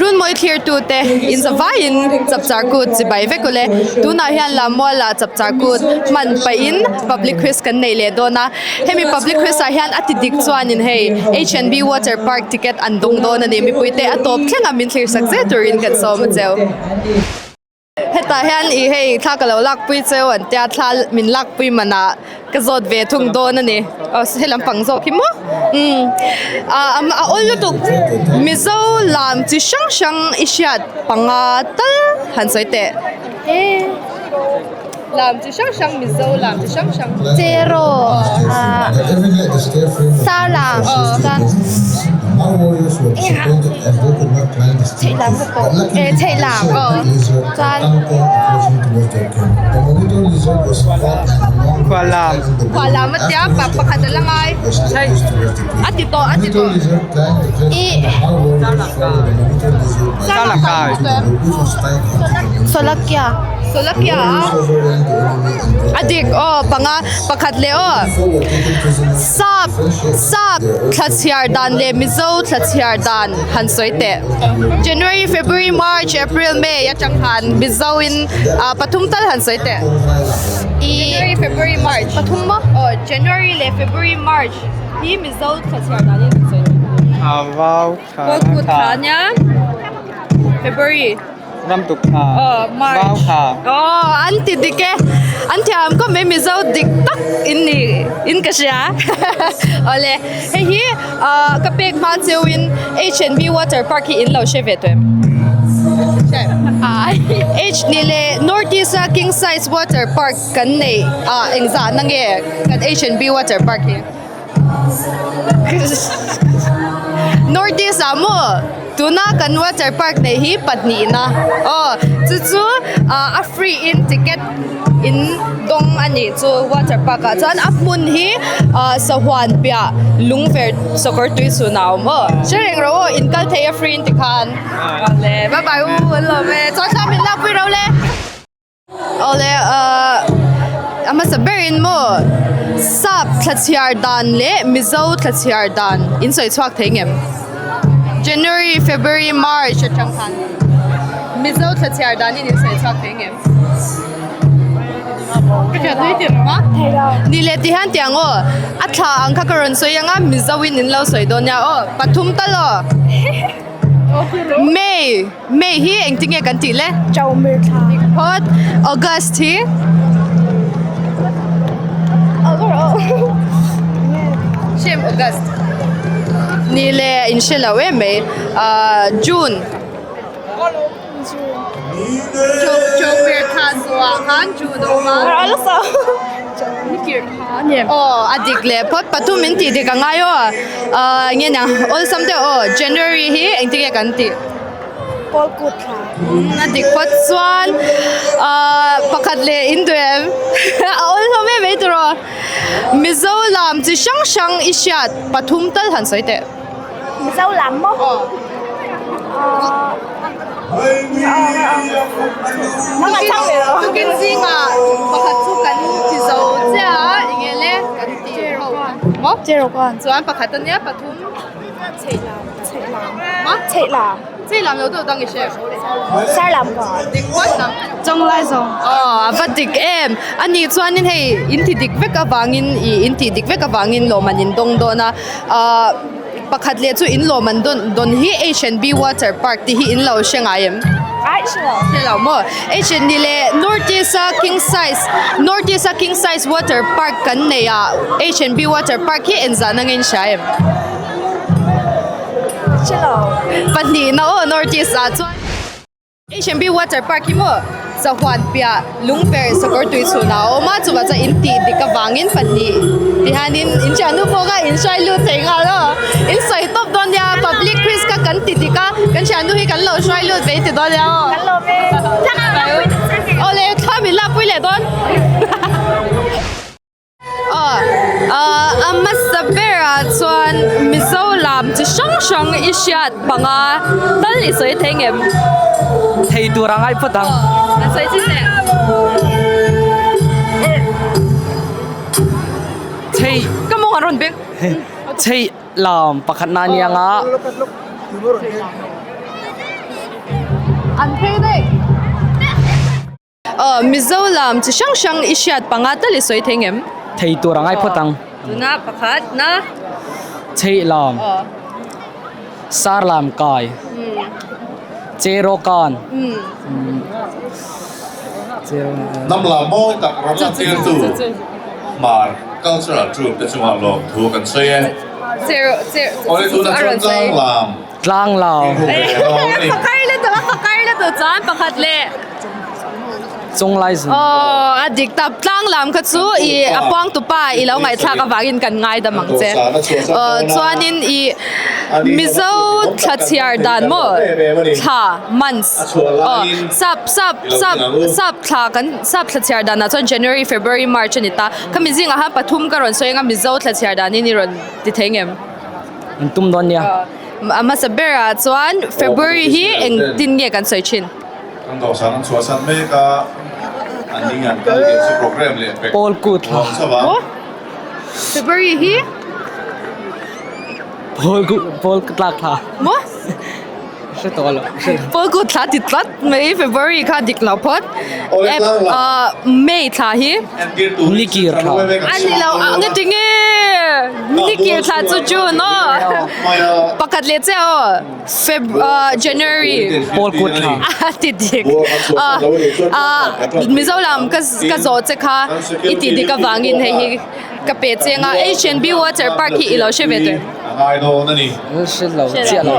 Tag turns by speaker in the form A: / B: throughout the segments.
A: Runmawi thlirtute in zavaiin chapchar kut chibai vek ule. Tunah hian Lammuala chapchar kut hman pahin public quiz kan nei leh dawn a. Hemi public quiz ah hian a ti dik chuanin hei H&B Water Park ticket an dawng dawn a ni. Mipuite a tawp thleng a min thlirsak zel turin kan sawm a cheu. Hetah hian ih hei thla ka lo lakpui cheu an tia thla min lakpui manah ka zawt ve thung dawn a ni aw he lampang zawk hi maw umm ah a awl lutuk Mizo lam chi hrang hrang i hriat panga tal han sawi teh lam chi hrang hrang Mizo lam chi hrang hrang
B: Cheraw ah sar lam chuan chheih lam ka pawh eh chheih lam aw chuan
C: Khual lam
A: khual lam a tia pa pakhat a la ngai a ti tawh a ti tawh
B: ih
C: Salangkai
B: Solakia
A: Solakia a dik aw panga pakhat leh aw sap sap thla chhiar dan leh Mizo thla chhiar dan han sawi teh January February March April May atang khan Mizo in ah pathum tal han sawi teh January February March pathum maw aw January leh February March hi Mizo thla chhiar dan in han sawi teh.
C: Vau thla
A: Kawlkut thla nia February.
C: Ram tuk thla.
A: Aw March.
C: Vau thla.
A: Aw an ti dik e. An thiam khawp mai Mizo dik tak in ni in ka hria. Awle hei hi ah ka pek hma cheu in H&B water park hi in lo hre ve tawh em? H ni leh North East a king size water park kan neih ah engzah na nge kan H&B water park hi? North East ah maw tuna kan water park neih hi pahnihna aw chu chu ah a free in ticket in dawng a nih chu water park ah chuan a hmun hi ah sahuan piah lungver sawkawr tui chhun ah a awm aw hre reng rawh aw in kal thei a free in tikhan awle bye bye u an lawm e chuan thla min lakpui ro le. Awle ahh a hmasa berin maw sap thla chhiar dan leh Mizo thla chhiar dan in sawi chhuak thei ngem? January, February, March atang khan Mizo thla chhiar danin in sawi chhuak thei ngem? Ka hriat nui tir lo a? Ni leh ti hian tiang aw a thla ang kha ka rawn sawi ang a Mizo in in lo sawi dawn nia aw pathum tal aw May. May hi engtin nge kan tih le?
B: Chaumir thla.
A: Hot August hi? Shem August. Ni le in hre lo em mai. Ah June. June. Chaumir thla zawhah khan June a awm a. Aw a dik leh phawt pathum in tih dik a ngai aw. Ah nge niang awlsam deuh aw January hi engtin nge kan tih?
B: Pawl kut thla.
A: A dik phawt chuan ah pakhat leh in duh em a awl hlawm em mai tiraw Mizo lam chi hrang hrang i hriat pathum tal han sawi teh.
B: Mizo lam maw?
A: Aw. Tukin zingah pakhat chu kan ti zo chiah a eng nge le kan ti ho maw? Chuan pakhat ania pathum. Chei lam lo deuh dang i hre.
B: Sar lam ka.
A: Dik phawt nang.
B: Chawng lai zawng.
A: Aw a va dik em. A nih chuanin hei in ti dik vek avangin ih in tih dik vek avangin lawm an in dawng dawn a. Ahh pakhat leh chu in lawm an dawn dawn hi H&B water park tih hi in lo hre ngai em?
B: Ai hre lo.
A: Hre lo maw? H&B leh North East a king size North East a king size water park kan neih ah H&B water park hi engzah na nge in hria em? Pahnihna aw North East ah chuan H&B water park hi maw sahuan piah lungper sakawr tui chhun ah a awm a chuvah chuan in tih dik avangin pahnih tihianin in thiannu pawh kha in hruai lut thei nghal aw in sawi tawp dawn nia public quiz kha kan ti dik a kan thiannu hi kan lo hruai lut ve ti dawn nia aw awle thla min lakpui leh dawn. A hmasa berah chuan Mizo lam chi hrang hrang i hriat panga tal i sawi thei ngem?
C: Thei tur a ngai phawt ang.
A: An sawi chin le.
C: Chei.
A: Ka mawng an rawn beng.
C: Chei lam pakhat na nia nga.
A: An phei daih. Aw Mizo lam chi hrang hrang i hriat panga tal i sawi thei ngem?
C: Thei tur a ngai phawt ang.
A: Tuna pakhat na.
C: Chheih lam. Sar lam kai. Cheraw kan.
D: Hnam lam mawi tak rawn lan tirtu Hmar Cultural Troupe te chungah lawmthu kan sawi e. Awle tunah chuan tlang lam.
C: Tlang lam.
A: Pakar lutuk a pakar lutuk chuan pakhat leh.
C: Chunglai zun.
A: Aw a dik tak tlang lam kha chu i a puang tupa i lo ngaihthlak avangin kan ngaidam ang che. Aw chuanin i Mizo thla chhiar dan maw thla months aw sap sap sap sap thla kan sap thla chhiar danah chuan January February March a ni ta. Khami zingah khan pathum ka rawn sawi anga Mizo thla chhiar danin i rawn ti thei ngem?
C: An tum dawn nia.
A: A hmasa berah chuan February hi engtin nge kan sawi thin?
D: Kan dawhsan an chhuahsan mek a, an ning an kal leh chu program leh pek
C: Paul kut
D: nuam chauh a.
A: Maw? February hi?
C: Paul kut Paul tlak thla.
A: Maw?
C: Hre tawh lo.
A: Paul kut thla ti tlat mai February kha dik lo phawt. May thla hi?
C: Nikir thla.
A: A ni lo a nge tinge? Nikir thla chu June aw. Pakhat leh chiah aw. Feb January.
C: Paul kut thla.
A: A ti dik. Mizo lam ka zawh che kha i ti dik avangin hei hi ka pe cheng a. H&B Water Park hi i lo hre ve tawh em?
C: Hre lo chiah lo.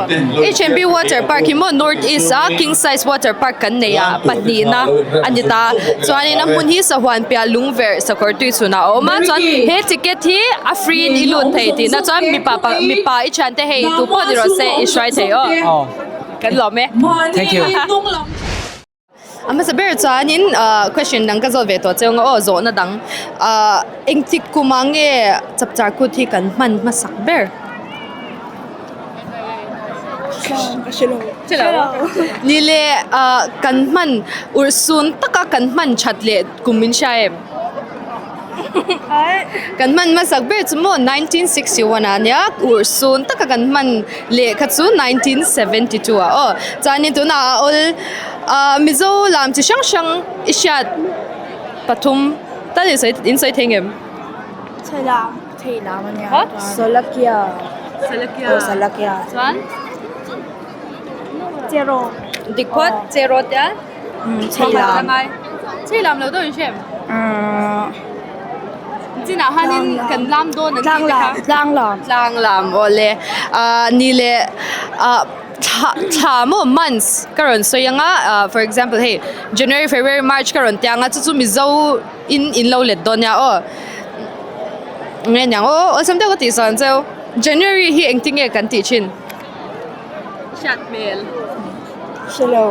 A: H&B Water Park hi maw North East a King Size Water Park kan nei a pahnihna a ni ta. Chuanin a hmun hi sahuan piah lungverh sakawr tui chhunah a awm a chuan he ticket hi a free in i lut thei tihna chuan mipa mipa i thiante hei tu pawh ni rawh se i hruai thei aw. Kan lawm e.
C: Thank you.
A: A hmasa ber chuanin question dang ka zawt ve tawh che anga aw zawhna dang engtik kumah nge chapchar kut hi kan hman hmasak ber? Ni leh kan hman urhsun taka kan hman that leh kum min hria em? Kan hman hmasak ber chu maw 1961 ah nia urhsun taka kan hman leh kha chu 1972 ah aw chuanin tunah a awl ah Mizo lam chi hrang hrang i hriat pathum tal in sawi in sawi thei ngem?
E: Salakia
A: Salakia chuan dik phawt cheraw te a.
E: Cheilam.
A: Cheilam lo deuh in hre em? Chinah hianin kan lam dawn an tih te kha.
E: Tlanglam.
A: Tlanglam aw le. Ni leh thla thla maw months ka rawn sawi ang a for example hei January February March ka rawn tiang a chu chu Mizo in in lo let dawn nia aw. Nge niang aw awlsam deuh ka tih sawn cheu. January hi engtin nge kan tih thin? Hriat hmel.
E: Hre lo.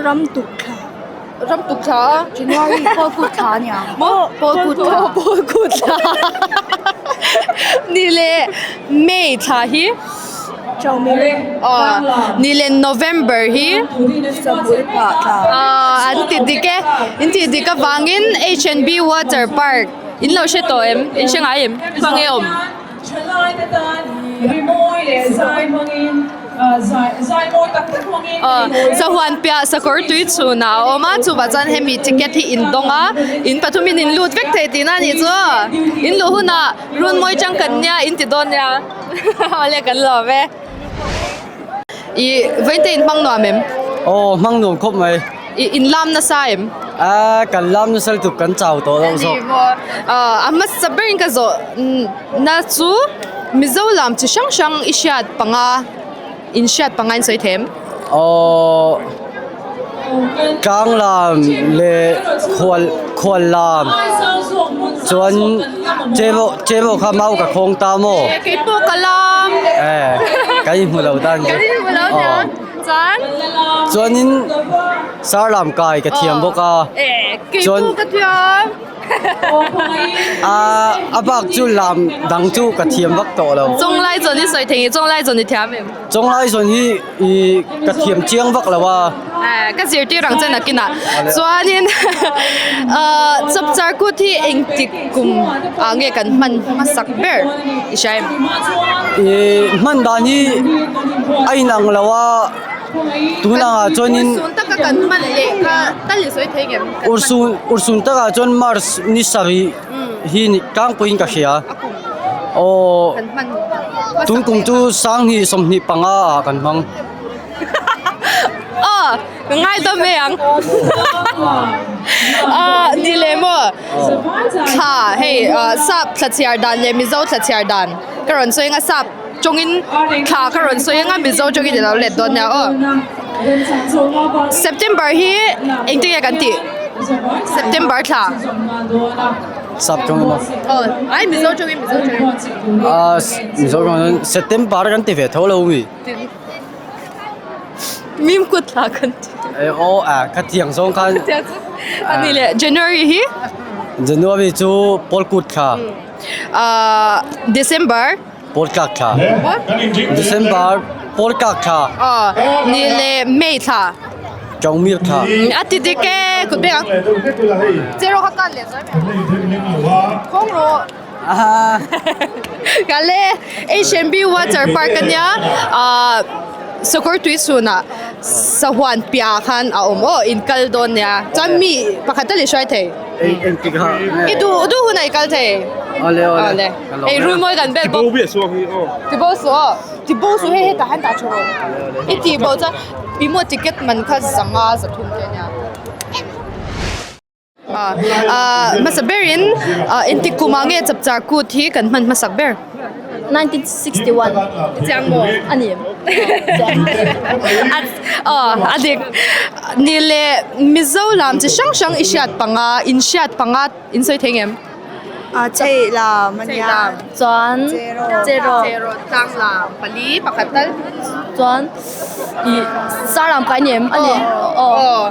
E: Ram tuk thla.
A: Ram tuk thla a?
E: January pawl kut thla a nia.
A: Maw?
E: Pawl kut thla.
A: Pawl kut thla. Ni leh May thla hi?
E: Chawhmeh.
A: Aw. Ni leh November hi?
E: Sabul pah thla.
A: Aw an ti dik e. In ti dik avangin H&B Water Park in lo hre tawh em? In hre ngai em? Khawnge awm?
F: Thalaite tan rimawi leh zai hmangin zai mawi tak tak hmangin
A: Sahuan piah sakawr tui chhunah a awm a, chuvah chuan hemi ticket hi in dawng a, in pathumin in lut vek thei tihna a nih chu. In luh hunah run mawi chang kan nia in ti dawn nia awle kan lawm e. I vainte in hmang nuam em?
C: Aw hmang nuam khawp mai.
A: I in lam nasa em?
C: A kan lam nasa lutuk kan chau tawh lo zawk.
A: A hmasa berin ka zawh na chu Mizo lam chi hrang hrang i hriat panga in hriat panga in sawi them?
C: Aw tlang lam leh khual khual lam chuan chemo chemo kha mau ka khawng ta maw?
A: Keipawh ka lam.
C: Eh kan inhmu lo tan
A: Kan inhmu lo tan. Chuan?
C: Chuanin sar lam kai ka thiam bawk a.
A: Eh keipawh ka thiam.
C: A bak chu lam dang chu ka thiam vak tawh lo.
A: Chawnglai zawn i sawi thei nge chawnglai zawn i thiam em?
C: Chawnglai zawn hi i ka thiam chiang vak lo a.
A: Ka zirtir ang che nakinah. Chuanin chapchar kut hi engtik kum ah nge kan hman hmasak ber i hria em?
C: I hman dan hi a inang lo a. Tunah ah chuanin
A: Urhsun taka kan hman leh kha tal i sawi thei ngem?
C: Urhsun urhsun takah chuan March ni sarih hi tlangpuiin ka hria. Aw tun kum chu sanghnih 25 ah kan hmang.
A: Aw ka ngai dawn mai ang. Aw ni leh maw thla hei sap thla chhiar dan leh Mizo thla chhiar dan ka rawn sawi anga sap tawngin thla ka rawn sawi anga Mizo tawngin i lo let dawn nia aw. September hi engtin nge kan tih September thla.
C: Sap tawng emaw.
A: Aw ai Mizo tawngin Mizo tawngin.
C: Ah Mizo tawngin September kan ti ve tho lo mi.
A: Mim kut thla kan ti.
C: E aw a ka thiang zawng khan.
A: Ani le January hi.
C: January chu pawl kut thla.
A: Ah December.
C: Pawl tlak thla. December pawl tlak thla.
A: Aw ni le May thla.
C: Chawngmir thla.
A: A ti dik e kut beng ang. Chero kha kan le zai Khong ro. Ka le H&B Water Park ania Sakawr tui chhunah sahuan piah khan a awm aw in kal dawn nia chuan mi pakhat tal i hruai thei. I duh duh hunah i kal thei.
C: Awle awle.
A: Hei rul mawi kan bel bawk. Tibo suh aw. Tibo suh hei hetah hian dah tha rawh. I tih bo chuan i maw ticket man kha zanga zathum te ania. Hmasa berin engtik kumah nge chapchar kut hi kan hman hmasak ber?
E: 1961.
A: I chiang maw?
E: A ni.
A: Aw a dik. Ni leh Mizo lam chi hrang hrang i hriat panga, in hriat panga in sawi thei ngem?
E: A chei lam a nia. Chuan cheraw.
A: Cheraw tlang lam pali pakhat tal.
E: Chuan i sar lam kai ni em a ni.
A: Aw.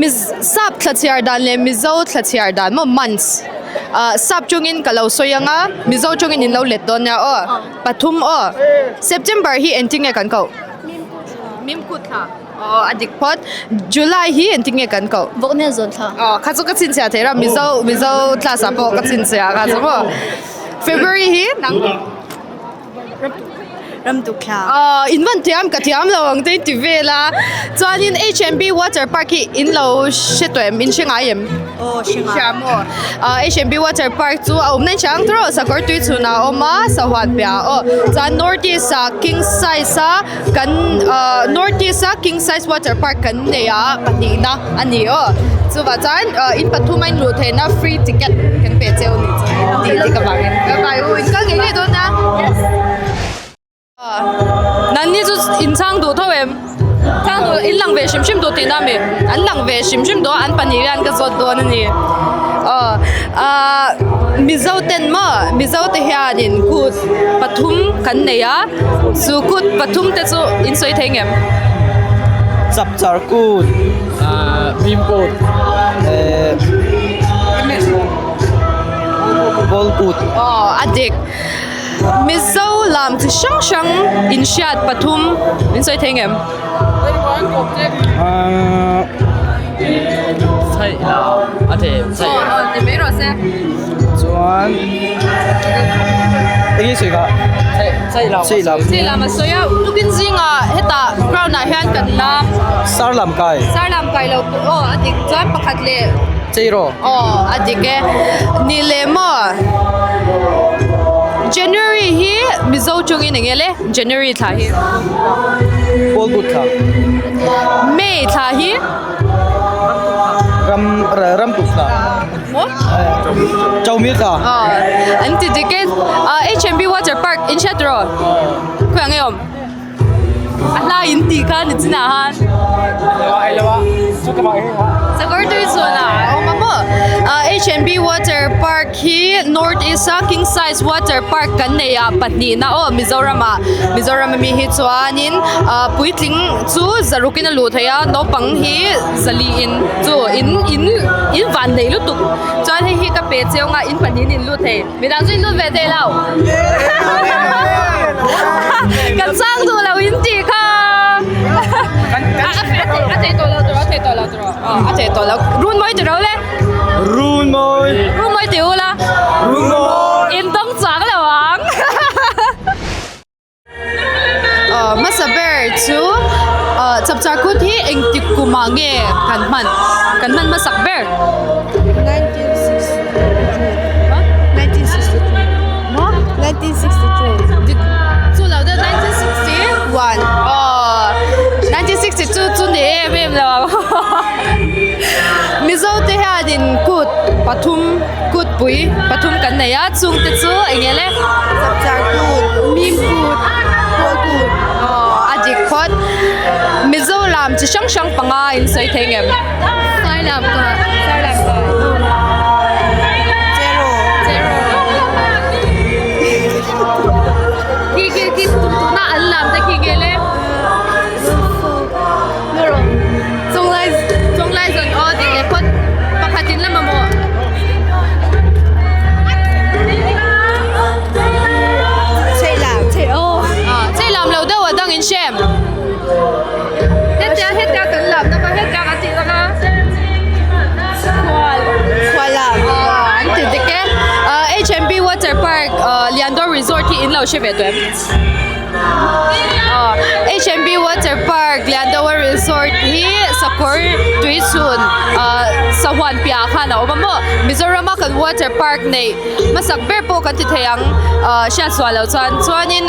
A: Miz sap thla chhiar dan leh Mizo thla chhiar dan maw months sap chungin ka lo sawi ang a Mizo chungin in lo let dawn nia aw pathum aw September hi engtin nge kan koh? Mimkut thla. Aw a dik phawt. July hi engtin nge kan koh?
E: Vawknel zawn thla.
A: Aw kha chu ka chhinchhiah theih ra Mizo Mizo class ah pawh ka chhinchhiah kha chu maw. February hi nang
E: Ramtuk thla.
A: Aw in van thiam ka thiam lo ang te in ti vel a. Chuanin H&B water park hi in lo hre tawh em? In hre ngai em?
E: Aw hre ngai.
A: Hria maw? H&B water park chu a awm na inchang tawh sakawr tui chhunah a awm a sahuan piah ah aw. Chuan north east ah king size a Kan North East a King Size Water Park kan nei a pahnihna a ni aw. Chuvah chuan in pathum a in luh theihna free ticket kan pe cheu a ni chu tih dik avangin ka kai u in kal ngei ngei dawn a. Nangni chu in chhang duh tho em? Chhang duh in lang ve hrim hrim duh tihna a mi? An lang ve hrim hrim duh a an pahnih hian ka zawt dawn a ni. Aw ah Mizo ten maw Mizo te hianin kut pathum kan nei a. Chu kut pathum te chu in sawi thei ngem?
C: Chapchar kut, Mim kut, Pawl kut.
A: Aw a dik. Mizo lam chi hrang hrang in hriat pathum in sawi thei ngem?
C: Chhaih lam a thei em?
A: Aw aw ni mai rawh se.
C: Chuan eng nge sawi kha? Chhaih lam. Chhaih lam.
A: Chhaih lam a sawi a, tukin zingah hetah ground ah hian kan lam.
C: Sar lam kai.
A: Sar lam kai lo pawh aw a dik chuan pakhat leh.
C: Chei rawh.
A: Aw a dik e. Ni leh maw January hi Mizo chungin eng nge le January thla hi.
C: Pawlkut thla.
A: May thla hi.
C: Ram ramtuk thla.
A: Maw?
C: Chawmir thla.
A: Aw an ti dik e. H&B water park in hriat rawh. Khawiah nge awm? A hla in tih kha ni chinah han. Sakawr tui chhunah a awm a maw? H&B water park hi North East a king size water park kan nei a pahnihna aw Mizoram ah Mizoram ami hi chuanin puitling chu zaruk in a luh theih a naupang hi zali in chu in in in van nei lutuk chuan hei hi ka pe cheu nga in pahnih in in lut thei midang chu in lut ve thei lo kan chang duh lo in tih kha a thei tawh lo tawh a thei tawh lo tawh a thei tawh lo run mawi ti ro le.
C: Run mawi.
A: Run mawi ti ula.
C: Run mawi.
A: In tawng chuang lo ang. Hmasa ber chu. pui pathum kan nei a chungte chu eng nge le
E: Chapchar kut, Mim kut, Pawl kut.
A: Aw a dik phawt. Mizo lam chi hrang hrang panga in sawi thei ngem?
G: Sailam ka.
A: Sailam ka.
E: Cheraw.
A: Cheraw. Khi khi khi tuna an lam te khi nge le? Chunglai chunglai zawn aw dik leh phawt pakhat in la mamawh.
E: Cheilam.
A: Chei aw. Cheilam lo deuh a dang in hrem. Hetia hetia kan lam na kha hetia kan tih na kha. Khual.
E: Khual lam.
A: An ti dik e. H&B Water Park Liandawr Resort hi in lo hre ve tawh em? H&B Water Park Liandoa Resort hi sakawr tui chhun sahuan piah khan a awm a maw Mizoram a kan water park neih hmasak ber pawh kan ti thei ang hriatsuah loh chuan chuanin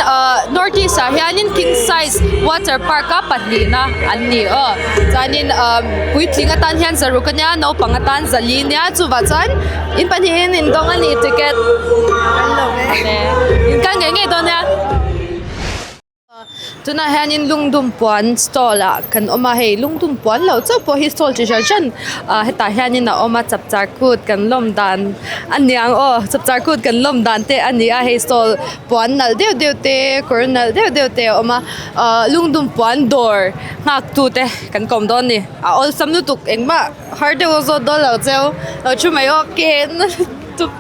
A: North East ah hianin king size water park a pahnihna an ni aw chuanin puitling atan hian zaruk ania naupang atan zali ania chuvah chuan in pahnihin in dawng a ni ticket in kal ngei ngei dawn nia. Tunah hianin lungdum puan stall ah kan awm a hei lungdum puan loh chauh pawh hi stall chi hran hran ah hetah hianin a awm a chapchar kut kan lawm dan a niang aw chapchar kut kan lawm dan te a ni a hei stall puan nalh deuh deuh te kawr nalh deuh deuh te a awm a ah lungdum puan dawr nghak tu te kan kawm dawn a ni a awlsam lutuk engmah har deuh a zawt dawn lo cheu lo thu mai aw ke na lutuk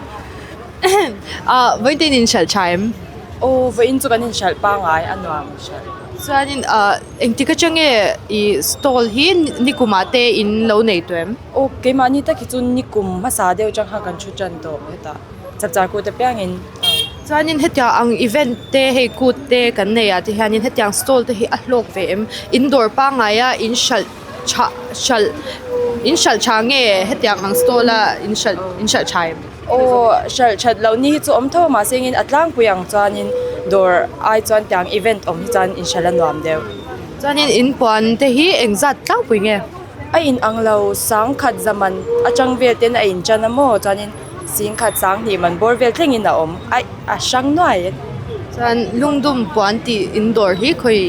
A: ah vawiin in hralh tha em?
H: Aw vawiin chu kan inhralh pangngai a nuam hralh.
A: Chuanin ah engtik atang nge ih stall hi nikumah te in lo nei tawh em?
H: Aw keimahni tak hi chu nikum hmasa deuh atang khan kan thu tan tawh hetah chapchar kut apiangin.
A: Chuanin hetiang ang event te hei kut te kan nei ah te hianin hetiang stall te hi a hlawk ve em? In dawr pangngai a in hralh tha hralh in hralh tha nge hetiang ang stall a in hralh in hralh tha em?
H: Aw hralh that loh ni hi chu awm tho a mahse engin a tlangpui ang chuanin dawr ai chuan tiang event awm hi chuan inhralh a nuam deuh.
A: Chuanin in puan te hi engzat tlangpui nge?
H: A in ang lo sangkhat zaman atang vel ten a in tan a maw chuanin singkhat sanghnih man bawr vel thlengin a awm aih a hrang nuai.
A: Chuan lungdum puan tih in dawr hi khawi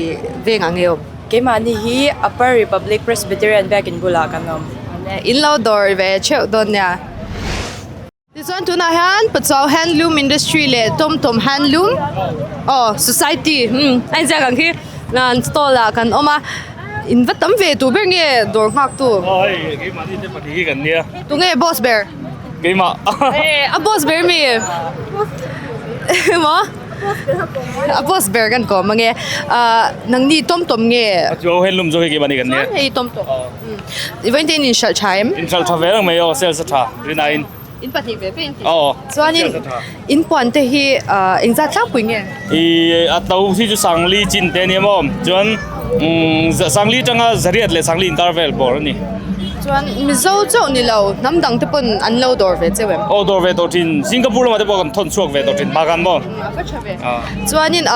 A: veng ang nge awm?
H: Keimahni hi Upper Republic Presbyterian biakin bulah kan awm.
A: In lo dawr ve theuh dawn nia. Tichuan tunah hian Pachuau Handloom Industry leh Tomtom Handloom aw Society umm a inziak ang khi an stall ah kan awm a in va tam ve tur ber nge dawr nghak tu
I: aw hei keimahni te pahnih hi kan nia
A: tunge boss ber
I: keimah
A: a boss ber mi maw a boss ber kan kawm ange ah nangni Tomtom nge
I: Pachuau Handloom zawk hi keimahni kan nia
A: chuan hei Tomtom. I vawiin te in inhralh tha em?
I: Inhralh tha ve reng mai aw, sales a tha rinaiin.
A: In pahnih ve ve in ti.
I: Aw,
A: Chuanin
I: sales a tha.
A: in puan te hi engzat tlangpui nge?
I: I a to hi chu Sangli chin te ania maw? Chuan Sangli atanga Zariat leh Sangli inkar vel bawr a ni.
A: Chuan Mizo chauh ni lo, hnam dang te pawn an lo dawr ve cheu em?
I: Aw dawr ve tawh thin, Singapore lamah te pawh kan thawn chhuak ve tawh thin, Bagan maw?
A: A va tha ve. Chuanin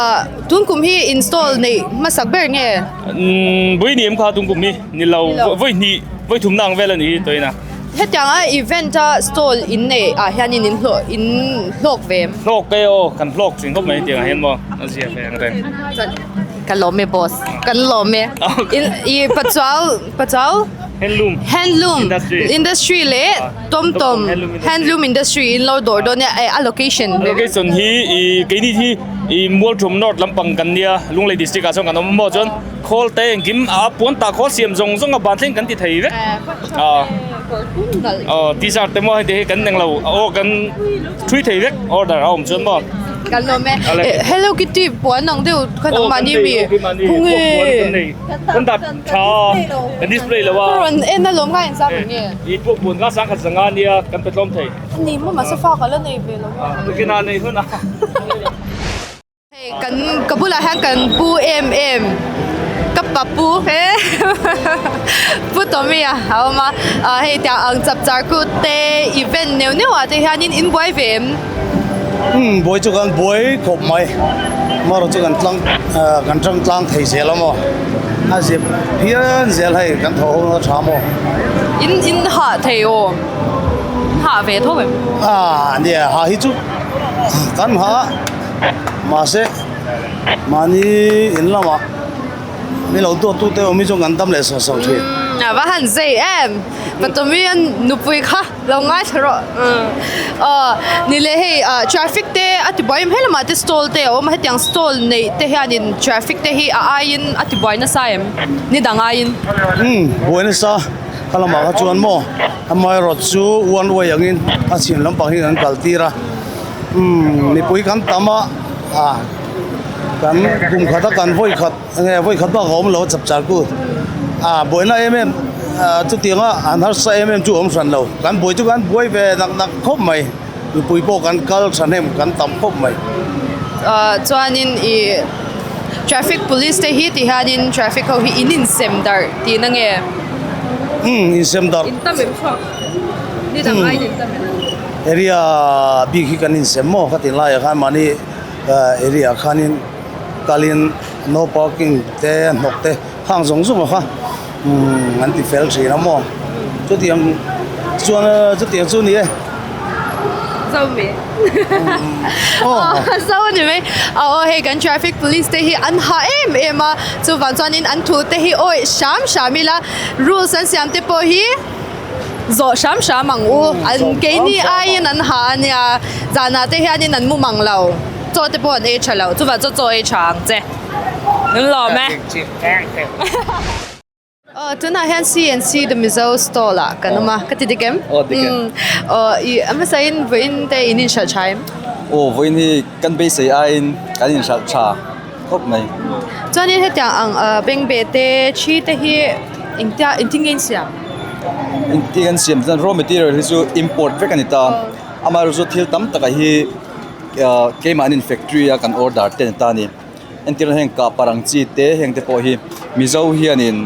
A: tun kum hi install neih hmasak ber nge?
I: Vawi ni em kha tung kum hi ni lo vawi hnih vawi thum na ang vel a ni hi tawhin a.
A: Hetiang a event a stall in nei ah hian in hlawh in hlawk ve em?
I: Hlawk e aw kan hlawk thin khawp mai hetiang ah hian maw a zia ve ang reng.
A: Ka lawm e boss kan lawm e in i pachuau pachuau
I: Handloom
A: handloom
I: industry
A: industry leh tomtom handloom industry in lo dawr dawn nia a location
I: location hi i keini hi i Mualthum North lampang kan nia Lunglei district ah chuan kan awm a maw chuan khawl te engkim a puan tah khawl siam zawng zawng a ban thleng kan ti thei vek a aw t-shirt te maw hei te hi kan englo aw kan thui thei vek order a awm chuan maw.
A: Kan lawm e. Hello Kitty puan ang deuh kha nangmahni mi
I: khawnge kan dah tha kan display lo a.
A: Ka rawn en a lawm kha engzam ang nge?
I: I pawh puan kha sangkhat zanga ania kan pe tlawm thei.
A: Ni maw mahse fa ka la nei ve lo a.
I: Tukin ah nei hun a.
A: Hei kan ka bulah hian kan pu em em ka pa pu he pu Tommy a a awm a ah hei tiang ang chap char kut te event neuh neuh ah te hianin in buai ve em?
J: Umm buai chu kan buai khawp mai amaherawh chu kan tlang ah kan tang tlang thei zel a maw a zep phian zel hei kan thaw ho na tha maw?
A: In in hah thei aw. hah ve tho em?
J: A nia hah hi chu kan hah a mahse mahni in lamah mi lo duat tute awm hi chuan kan dam leh sawh sawh thin.
A: Umm a va han zei em Patomi a nupui kha lo ngaithla rawh aw ni leh hei ah traffic te a tibuai em helamah te stall te a awm a hetiang stall neih te hianin traffic te hi a aiin a tibuai nasa em ni dang aiin.
J: Umm buai nasa kha lamah kha chuan maw amaherawh chu one way angin a chhim lampang hi kan kal tir a umm mipui kan tam a ah kan kum khat a kan vawi khat. Enge vawi khat bak a awm lo a chapchar kut a buaina em em ah chutianga an harsa em em chu a awm hran lo kan buai chu kan buai ve nak nak khawp mai mipui pawh kan kal thahnem kan tam khawp mai.
A: Ah chuanin ih traffic police te hi ti hianin traffic ho hi in insem darh tihna nge?
J: Umm insem darh.
A: In tam em chhuak ni dang aiin in tam em?
J: Area bik hi kan insem maw ka ti laiah khan mahni area ah khanin. Kalin no parking te hnawk te khang zawng zawng a kha umm an ti fel thin a maw chutiang chuan chutiang chu a ni e.
A: Zo mi aw zo a ni mai aw hei kan traffic police te hi an ha em em a chuvang chuanin an thu te hi awih hram hram ila rules an siam te pawh hi zawh hram hram ang u an keini aiin an ha a nia zanah te hianin an mu mang lo. Chaw te pawh an ei tha lo, chuvah chuan chaw ei tha ang che. An lawm e. Aw tunah hian CNC The Mizo stall ah kan awm a, ka ti dik em?
G: Aw dik e.
A: Aw i a hmasain vawiin te in inhralh tha em?
G: Aw vawiin hi kan beisei aiin kan inhralh tha khawp mai.
A: Chuanin hetiang ang bengbeh te thi te hi engtia engtin nge in siam?
G: Engtin an siam chuan raw material hi chu import vek a ni ta. Amaherawhchu thil tam takah hi Keimahni factory a kan order te ani ta a ni entirna heng kah parang chi te heng te pawh hi mizo hianin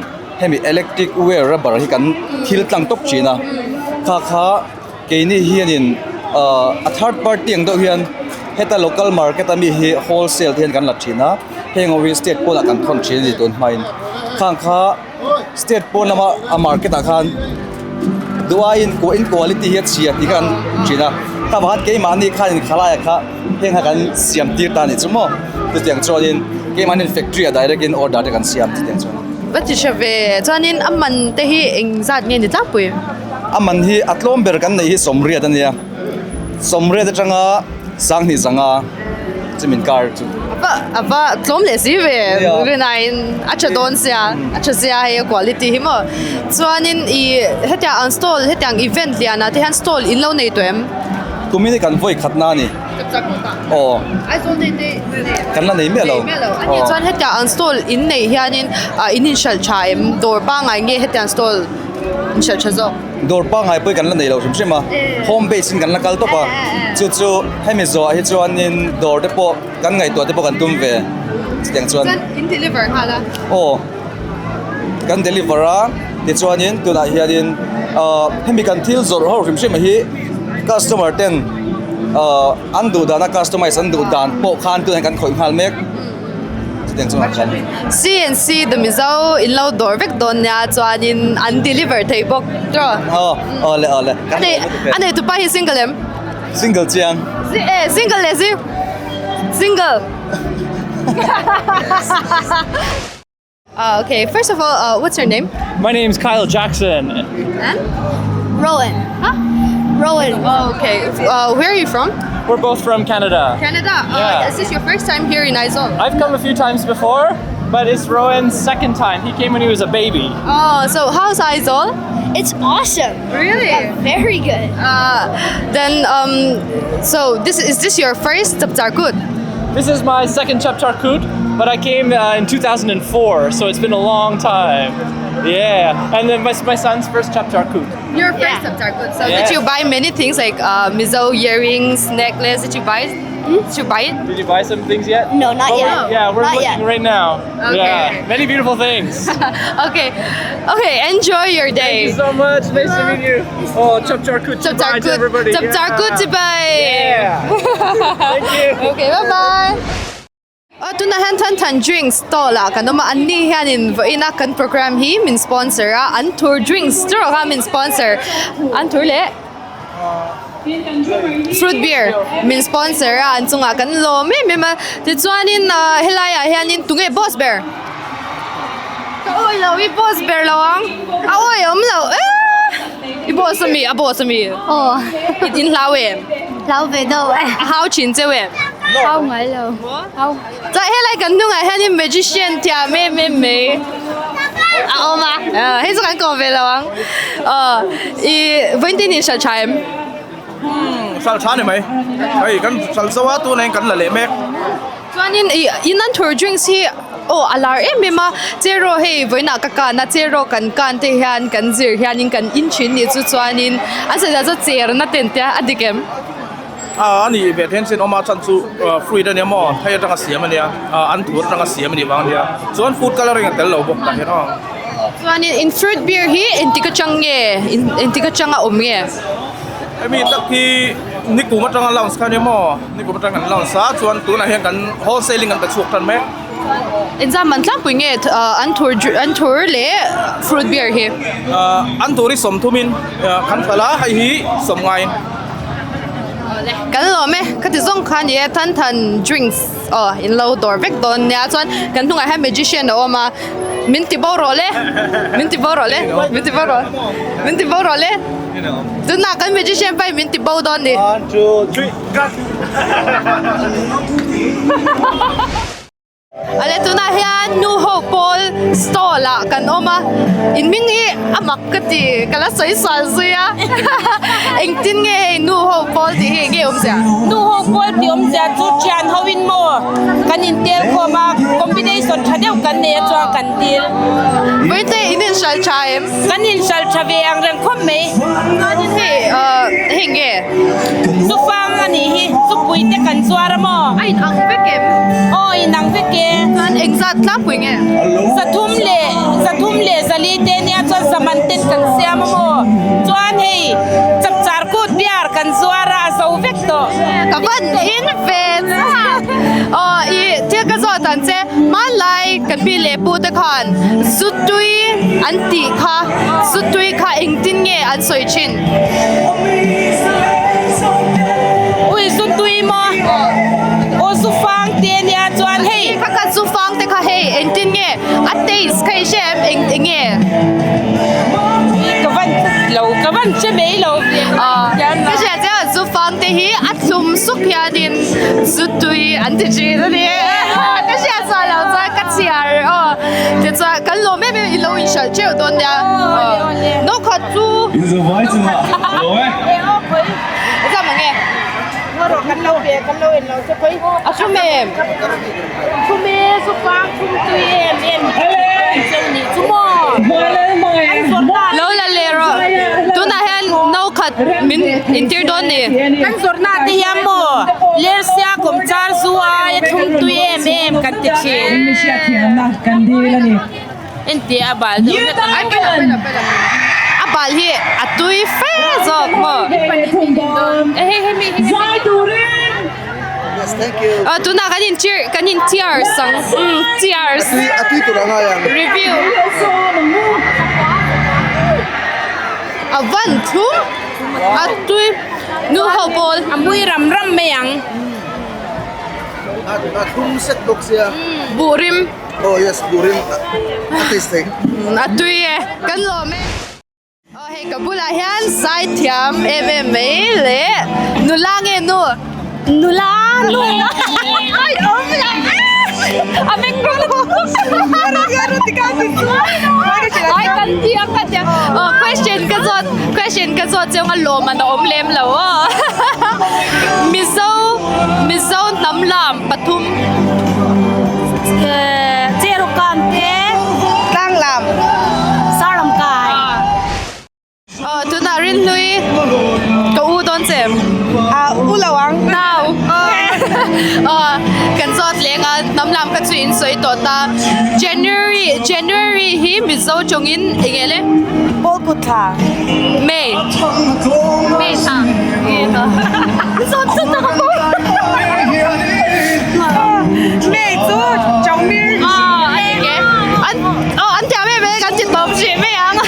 G: hemi electric wire rubber hi kan thil tlang tawp thin a kha kha keini hianin ahh a third party ang deuh hian heta local market ami hi wholesale te hian kan la thin a heng ho hi state pawnah kan thawn thin a ni tun hmain khang kha state pawn lama a market ah khan duh aiin in quality hi a chhia tih kha kan thin a ta vang khan keimahni khan in khalai ah kha heng kha kan siam tir ta a nih chu maw chutiang chuanin keimahni factory ah direct in order te kan siam chutiang chuan.
A: Va ti hre ve chuanin a man te hi eng zat nge ni tlangpui?
G: A man hi a tlawm ber kan neih hi sawmriat a nia sawmriat atanga Sanghnih zanga chu min kar chu.
A: Ava ava tlawm leh si ve rinaiin a tha dawn sia a tha sia hei a quality hi maw chuanin ih hetiang ang stall hetiang event lianah te hian stall in lo nei tawh em?
G: Kumin hi kan vawi khatna a ni. Aw.
A: Aizawl nei te
G: kan la nei miah lo.
A: Nei miah lo. Ani chuan hetiang ang stall in neih hianin in inhralh tha em? Dawr pangngai nge hetiang stall inhralh tha zawk?
G: Dawr pangngai pawh hi kan la nei lo hrim hrim a, home base in kan la kal tawp a, chu chu hemi zawhah hi chuanin dawr te pawh kan ngaihtuah te pawh kan tum ve chutiang chuan.
A: Chuan in deliver nghal a?
G: Aw, kan deliver a, tichuanin tunah hianin ahh hemi kan thil zawrh ho hrim hrim hi customer ten ahh an duh dana customize an duh dan pawh khan tunah hian kan khawih nghal mek.
A: CNC The Mizo in lo dawr vek dawn nia chuanin an deliver thei bawk tawh.
G: Aw aw le aw le.
A: A nei tupa hi single em?
G: Single chiang.
A: Eh single leh si single. Uh, okay, first of all, uh, what's your name?
I: My name's Kyle Jackson.
A: And?
E: Rowan.
A: Huh?
E: Rowan.
A: Oh, okay. Uh, where are you from?
I: We're both from Canada.
A: Canada? Uh,
I: Yeah.
A: Is this your first time here in Aizawl?
I: I've come a few times before, but it's Rowan's second time. He came when he was a baby.
A: Oh, so how's Aizawl?
E: It's awesome.
A: Really?
E: Yeah, very good.
A: Uh, then, um, so this is this your first Chapchar
I: This is my second Chapchar Kut, but I came uh, in 2004, so it's been a long time. Yeah, and then my, my son's first Chapchar Kut.
A: Your first yeah. Chapchar Kut. So
I: Yeah.
A: did you buy many things like uh, Mizo earrings, necklace? Did you buy? Did you buy it?
I: Did you buy some things yet?
E: No, not
I: But
E: yet.
I: we're- Yeah, we're
E: Not
I: looking
E: yet.
I: right now.
A: Okay.
I: Yeah, many beautiful things.
A: Okay, okay. Enjoy your day.
I: Thank you so much. Nice to meet you. Oh, Chapchar Kut.
A: Chapchar
I: to
A: Kut.
I: everybody.
A: Chapchar
I: Yeah.
A: Kut bye.
I: Yeah. Thank you.
A: Okay, bye bye. A tunah hian Than Than Drinks stall ah kan awm a, anni hianin vawiina kan program hi min sponsor a, an thur drinks chu rawh kha min sponsor, an thur leh. Fruit beer min sponsor a an chungah kan lawm em em a tichuanin ah helai ah hianin tunge boss ber ka awi lo i boss ber lo ang a awi awm lo eee i boss ami a boss ami
K: aw
A: in hlau em
K: hlau ve deuh e
A: a hau thin cheu em
K: hau ngai lo hau
A: Chuan helai kan hnungah hianin magician thiam em em mai a awm a hei chu kan kawm ve lo ang aw ih vawiin in hrilh tha em?
L: Umm hrilh tha ni mai hei kan hrilh zo a tunah hian kan la leh mek.
A: Chuanin ih in an thur drinks hi aw a lar em em a cheraw hei vawiinah ka kan a cheraw kan kan te hian kan zir hianin kan in thin nih chu chuanin an sawi dan chu cherna te an tia a dik em?
L: A ni ve then sin awm a chhan chu fruit a nia maw thei atanga siam a nia an tur atanga siam a nih vang a nia chuan food colouring a tel lo bawk tah hian aw.
A: Chuanin in fruit beer hi engtik atang nge engtik atanga awm nge?
L: Hemi tak hi nikum atanga launch kha a nia maw nikum atang kan launch a chuan tunah hian kan wholesaling kan pe chhuak tan mek.
A: Engzam man tlangpui nge an thur an thur leh fruit beer hi?
L: An tur hi sawmthumin kan hralh a hei hi sawmngaiin.
A: Kan lawm e, ka ti zawng kha ni e, Than Than drinks aw in lo dawr vek dawn nia chuan kan hnungah hian magician a awm a, min ti bo rawh le, min ti bo rawh le, min ti bo rawh, min ti bo rawh le, tunah kan magician pa in min ti bo dawn ni.
L: One two three cut.
A: Ale tunah hian nu ho pawl stall ah kan awm a in hming hi a mak ka ti ka la sawi sual zui a engtin nge hei nu ho pawl tih hi enge awmzia?
M: Nu ho pawl tih awmzia chu thian ho in maw kan in tel khawm a combination tha deuh kan nei a chuan kan dil.
A: Vawiin te in inhral tha em?
M: Kan inhral tha ve ang reng khawp mai.
A: Hei ah hei nge?
M: Chufang a nih hi, chupui te kan zuar a maw?
A: A inang vek em?
M: Aw inang vek e.
A: Chuan engzat tlangpui nge?
M: Zathum leh zathum leh zali te nia chuan zaman ten kan siam a maw? Chuan hei chapchar kut biar kan zuar a, a zo vek tawh.
A: Ka van in ve chiah. Aw i thil ka zawt ang che, hmanlai kan pi leh pu te khan zutui an tih kha, zutui kha engtin nge an sawi thin?
M: Ui zu tui maw? Aw zu fang te ania chuan hei.
A: Kha kha zu fang te kha hei engtin nge a taste kha i hre em eng eng nge?
M: Ka van lo ka van hre mai lo ve.
A: Ka hria chiang zu fang te hi a thlum sup hianin zu tui an ti thin a ni. Ka hria chuan lo chuan ka chhiar aw tichuan kan lawm em em i lo inhralh teuh dawn nia. No khat chu.
N: In zo vai chu ma lo e.
A: Zam ang e.
M: Kan lo ve kan lo en lo che pui.
A: A thum em.
M: Thum e zu pang thum tui em em. Cheu ni chu maw.
A: Lo la leh rawh. Tunah hian no khat min intir dawn ni.
M: Kan zawrhna te hian maw Lersia kawmchar zu aia thum tui em em kan ti thin. Entia a bal deuh hlek ang.
A: A bal hi a tui fe zawk maw. Aw tunah kan in cheer kan in cheers ang umm cheers review a van thlum a tui nu ho pawl
M: a mui ram ram mai ang.
O: A thlum sek bawk sia.
A: Buh rim.
O: Oh yes, buh rim a taste thei.
A: A tui e, kan lawm e. Aw hei ka bulah hian zai thiam em em mai leh nula nge nu?
M: Nula nu.
A: Ai awm la a meng rawng Ai kan ti a ka tia. Aw question ka zawt question ka zawt cheu nga lawm an a awm lem lo aw. Mizo Mizo hnam lam pathum.
M: Cherukan te
A: Tlang lam
M: Saram kai.
A: Aw tunah Rinhlui ka u dawn che.
E: A u lo ang.
A: Nau. Aw kan zawt leng a hnam lam kha chu in sawi tawh ta. January January hi Mizo tawngin eng nge le?
E: Pawl kut thla.
A: May. May thla. Zawt chu tak a pawl.
E: May chu Chawngmir.
A: Aw a ni ke. An aw an thiam em em kan ti tawp hrih mai ang.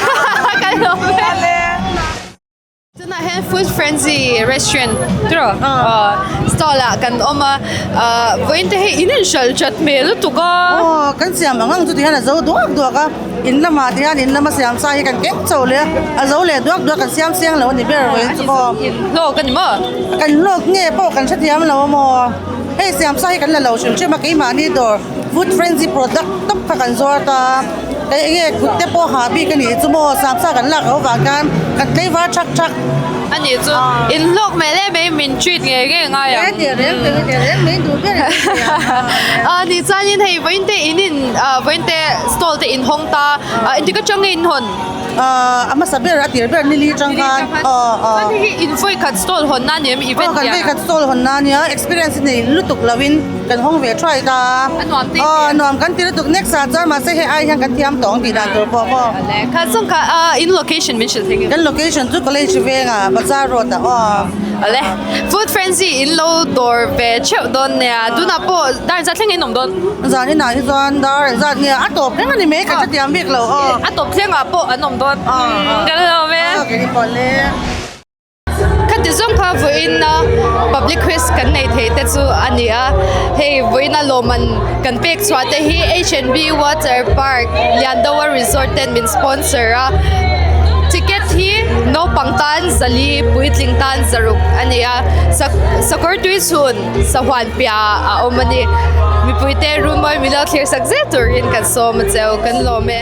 A: Kan lawm e. Tunah hian Food Frenzy. Restaurant tiraw aw stall ah kan awm a ah vawiin te hei in inhralh that hmel lutuk a.
P: Aw kan siam ang ang chu tihian a zo duak duak a in lamah tihian in lama siam sa hi kan keng chho leh a a zo leh duak duak kan siam chiang lo a ni ber vawiin chu maw.
A: In hlawk a ni maw?
P: Kan hlawk nge pawh kan hrethiam lo a maw hei siam sa hi kan la lo hrim hrim a keimahni dawr food frenzy product tawp kha kan zuar ta a. Hei enge kut te pawh ha bik a nih chu maw samsa kan lak loh vang khan kan tlei var thak thak.
A: A nih chu in hlawk hmel em em min treat ngei ngei ngai ang.
P: He tih reng reng tih reng mai duh ber in hria a.
A: A nih chuanin hei vawiin te in in vawiin te stall te in hawng ta engtik atang nge in hawn?
P: A hmasa ber a tir ber nili atang khan aw aw.
A: Chuan hei hi in vawi khat stall hawn na ni em event
P: Aw kan vawi khat stall hawn na nia experience nei lutuk lo in kan hawng ve thuai ta.
A: A nuam te
P: Aw nuam kan ti lutuk next ah chuan mahse hei ai hian kan thiam tawng tih dan tur pawh maw.
A: Awle kha chung kha in location min hrilh thei nge.
P: Kan location chu college vengah bazar road ah aw.
A: Awle food frenzy in lo dawr ve theuh dawn nia tunah pawh dar zat thleng in awm dawn.
P: Zan inah hi chuan dar zat nge a tawp thleng a ni mai kan hrethiam bik lo aw.
A: A tawp thlengah pawh an awm dawn. Kan lo awm e.
P: Aw kei pawh le.
A: Khati zawng kha vawiina public quiz kan nei thei te chu a ni a, hei vawiina lawmman kan pek chhuah te hi H&B Water Park Liandoa Resort ten min sponsor a, ticket hi naupang tan zali puitling tan zaruk a ni a, sakawr tui chhun sahuan piah a awm a ni, mipuite runmawi milo thlir sak zel turin kan sawm a cheu kan lawm e.